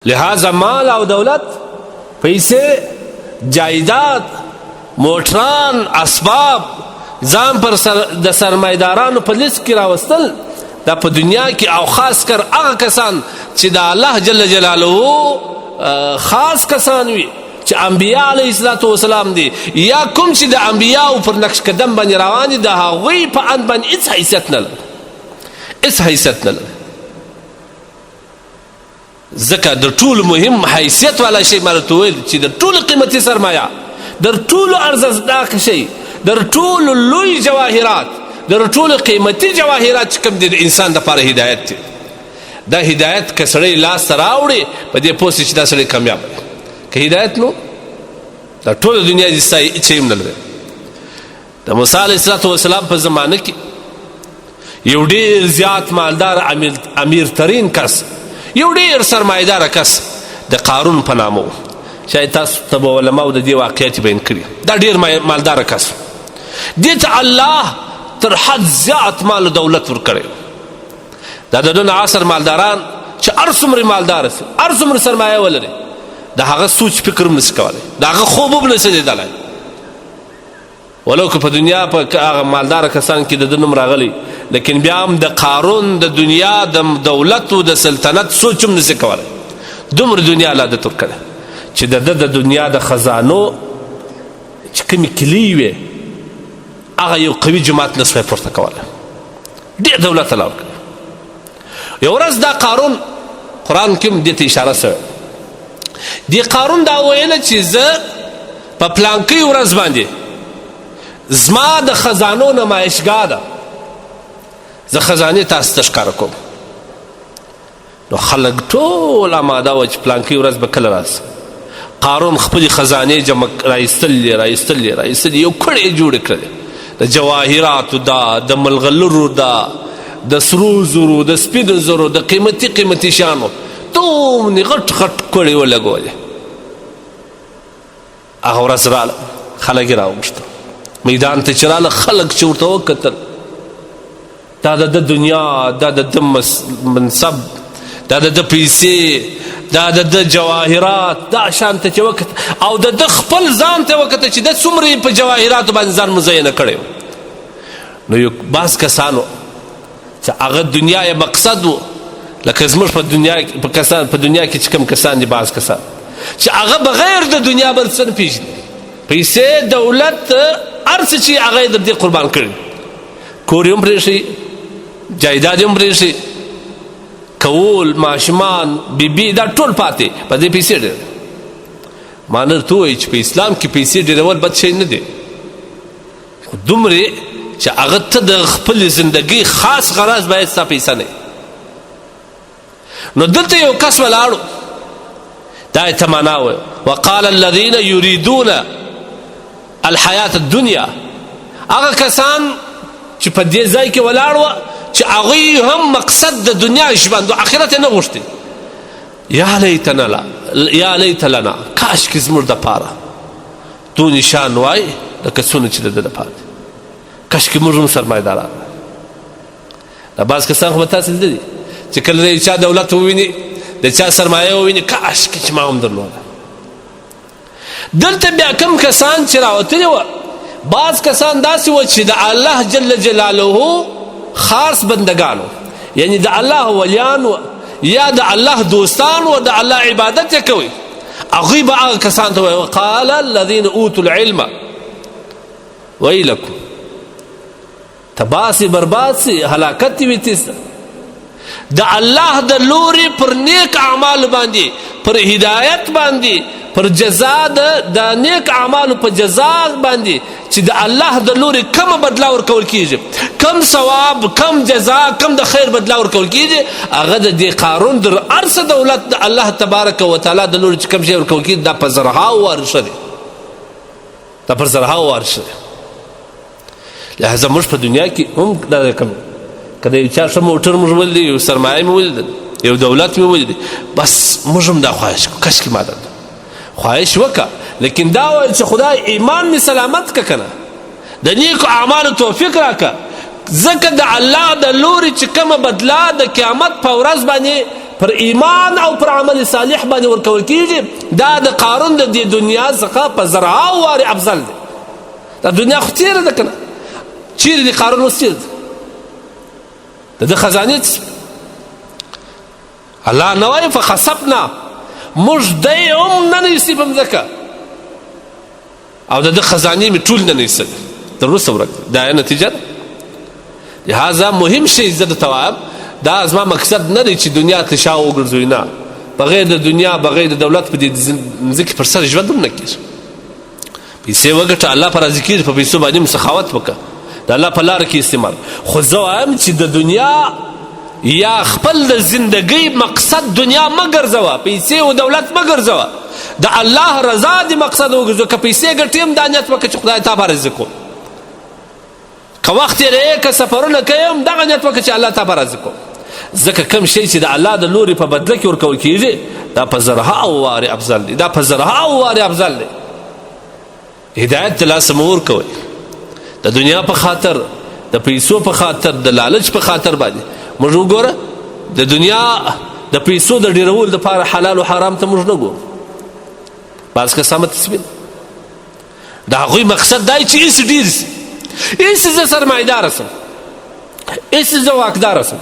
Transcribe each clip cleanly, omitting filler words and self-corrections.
لہذا مال او دولت، پیسې، جایداد، موټران، اسباب ځان پر سر د سرمایدارانو په لیست کې راوستل، دا په دنیا کې او خاص کر هغه کسان چې د الله جل جلاله خاص کسان وي، چې انبیاء علیه الصلاة والسلام دي یا کوم چې د انبیاء پر نقش قدم باندې روان دي، د هغوی په اند باندې هیڅ حیثیت نه لري، هیڅ حیثیت نه لري. ځکه د ټولو مهم حیثیت والا شی ما درته وویل چې د ټولو قیمتي سرمایه، د ټولو ارزښتناک شی، د ټولو لوی جواهرات، د ټولو قیمتي جواهرات چې کوم دي د انسان دپاره هدایت دی. دا هدایت که سړی لاس ته راوړي، په دې پوه چې دا سړی کامیاب دی. که هدایت نو دا ټوله دنیا دې ستا هېڅ هم نه لري. د موسی علیه السلام په زمانه کې یو ډیر زیات مالدار امیر ترین کس، یو ډیر سرمایدار کس د قارون په نامه، شاید تاسو ته به علماو د دې واقعیت بیان کړي. دا ډیر مالدار کس دې ته الله تر حد زیات مال او دولت ورکړی. دا د نن عصر مالداران چې هر څومره مالدار سي، هر څومره سرمایه ولري، د هغه سوچ فکر هم نشي کولی، د هغه خوب هم نشي لیدلی. ولو که په دنیا په هغه مالدار کسان کې د ده نوم راغلی، لیکن بیا هم د قارون د دنیا د دولت او د سلطنت سوچ هم نشي کولی. دومره دنیا الله ده ته ورکړې چې د ده د دنیا د خزانو چې کومې کلي وې، هغه یو قوي جماعت نه سوی پورته کولی. ډېر دولت الله ورکړی. یو ورځ دا قارون، قرآن کې هم دې ته اشاره سوې، دې قارون دا ویله چې زه په پلانکۍ ورځ باندې زما د خزانو نمایشګاه ده، زه خزانې تاسو ته ښکاره کوم. نو خلک ټول آماده وه چې پلانکۍ ورځ به کله راسي. قارون خپلې خزانې جمع راایستلې راایستلې راایستلې، یو کړې یې جوړې کړلې، د جواهراتو دا، د ملغلرو دا، د سرو زرو، د سپینو زرو، د قیمتي قیمتي شیانو دومرې غټ غټ کړې ولګولې. هغه ورځ راله، خلک یې راوغوښتل میدان ته. چې راله، خلک چې ورته وکتل، دا د ده دنیا، دا د ده منصب، دا د ده پیسې، دا د ده جواهرات، دا شان ته چې وکتل او د ده خپل ځان ته وکتل چې ده څومره په جواهراتو باندې ځان مزینه کړی. نو یو بعض کسانو چې هغه دنیا یې مقصد و، لکه زموږ په دنیا په کسان په دنیا کې چې کوم کسان دي، بعض کسان چې هغه بغیر د دنیا بل څه نه پېژني، پیسې، دولت، هر څه چې هغه یې در دې قربان کړي، کور یې هم پرېښی، جایداد یې هم پرېښی، کول، ماشومان، بیبي، دا ټول پاتې، په دې پیسې ډېر. ما نه ورته ووایي چې په اسلام کې پیسې ډېرول بد شی نه دی، خو دومره چې هغه ته د خپلې زندګۍ خاص غرض باید ستا پیسه نه. نو دلته یو کس ولاړو، دا یې تمنا وه، وقال الذين يريدون الحیات الدنیا. هغه کسان چې په دې ځای کې ولاړ وه چې هغوی هم مقصد د دنیا ژوند او آخرت یې نه غوښتي، یا لیتنا لا، یا لیت لنا، کاش کې زموږ دپاره دو نشان وای لکه څونه چې د ده دپاره دی، کاش کې موږ هم سرمایداران. دا بعض کسان خو به تاسې لیدلي چې کله د یو چا دولت وویني، د چا سرمایه وویني، کاش کې چې ما هم درلوده. دلته بیا کم کسان چې راوتلي وه، بعض کسان داسې وه چې د الله جل جلاله خاص بندګانو، یعنی د الله ولیان یا د الله دوستان و، د الله عبادت یې کوي، هغوی به هغه کسان ته وایي، وقال الذین اوتوا العلم ویلکم، تباه سي، برباد سي، هلاکت دی وي تیسته. د الله د لوري پر نیک اعمال باندې، پر هدایت باندې، پر جزا د نیک اعمالو په جزا باندې چې د الله د لوري کومه بدله ورکول کیږي، کم ثواب، کم جزا، کم د خیر بدله ورکول کیږي، هغه د دې قارون در ارس دولت د الله تبارک و تعالی د لوري چې کم شی ورکول کیږي، دا په زرهاو وار ښه دی، دا پر زرهاو وار ښه دی. لهذا موږ په دنیا کې هم دا کوم که د یو چا ښه موټر موږ ولید، یو سرمایه مې ولیدل، یو دولت مې ولید، بس موږ هم دا خواهش کوو، کاشکې ما درلود. خواهش وکړه، لیکن دا وایي چې خدای ایمان مې سلامت که، کنه د نیکو اعمالو توفیق راکړه، ځکه د الله د لوري چې کومه بدله د قیامت په ورځ باندې پر ایمان او پر عمل صالح باندې ورکول کیږي، دا د قارون د دې دنیا څخه په زرهاو وارې افضل دی. دا دنیا خو تېره ده که نه؟ چیرې دی قارون اوس؟ چیرې دی د ده خزانې؟ الله نه وایي فخسفنا، موږ دی هم نه نیسي په مځکه، او د ده خزانې مې ټول نه نیسل تر وروسته ورک. دا یې نتیجه ده. لهذا مهم شی زه درته وایم، دا زما مقصد نه دی چې دنیا ته شا وګرځوي، نه، بغیر د دنیا بغیر د دولت په دې مځکې پر سر ژوند هم نه کېږي. پیسې وګټه، الله پر راضي کېږي، په پیسو باندې هم سخاوت وکړه، د الله په لاره کې استعمال. خو زه وایم چې د دنیا یا خپل د زندګۍ مقصد دنیا مه ګرځوه، پیسې او دولت مه ګرځوه، د الله رضا دې مقصد وګرځوه. که پیسې ګټې هم دا نیت وکړه چې خدای تا به راضي کوم، که وخت تېروې که سفرونه کوې هم دغه نیت وکړه چې الله تا به راضي کوم، ځکه کوم شی چې د الله د لوري په بدله کې ورکول کېږي دا په زرهاو وارې افضل دی، دا په زرهاو وارې افضل دی. هدایت د لاسه مه ورکوئ د دنیا په خاطر، د پیسو په خاطر، د لالچ په خاطر باندې. موږ وګوره د دنیا د پیسو د ډیرولو دپاره حلال او حرام ته موږ نه ګورو. بعض کسان تسبیح د هغوی مقصد دا چې هېڅ ډېر سي، هېڅ زه سرمایدار سم، هېڅ زه واکدار سم،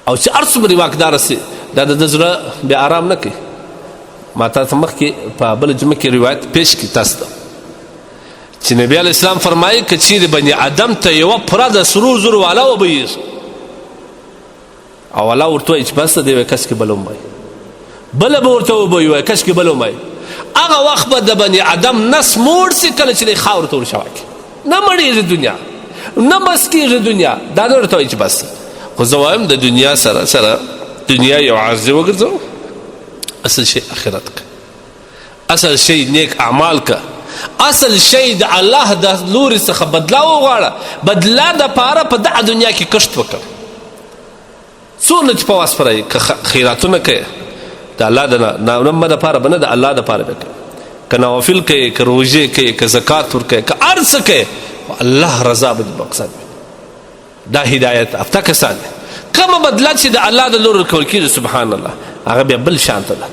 او چې هر څومره واکدار سي دا د ده زړه بیا آرام نه کوي. ما تاسو مخکې په بله جمعه کې روایت پیش کړي تاسو ته چې نبی علیه السلام فرمایي که چیرې بني آدم ته یوه پوره د سرو زرو والا وبهیږي او الله ورته وایي چې بس دی، وایي کشکې بل هم وایي، بله به ورته وبوي، وایي کشکې بل هم وایي، هغه وخت به د بني آدم نس موړ سي کله چې دی خاورو ته ورشوا کړي. نه مړېږي دنیا، نه بس کېږي دنیا، دا نه ورته وایي چې بس. خو زه وایم د دنیا سره سره دنیا یو عارضي وګرځوه، اصل شی آخرت که، اصل شی نیک اعمال که، اصل شی د الله د لوري څخه بدله وغواړه، بدله د پاره په دغه دنیا کې کښت وکړه، څونه چې په واس پرای که خیراتونه کوي د الله د نامه د پاره بنه، د الله د پاره به کوي، که نوافل کوي، که روژې کوي، که زکات ورکوي، که هر څه کوي، الله رضا به مقصد وي. دا هدایت افته کسان کومه بدله چې د الله د لور ورکول کېږي، سبحان الله، هغه بیا بل شان ته ده.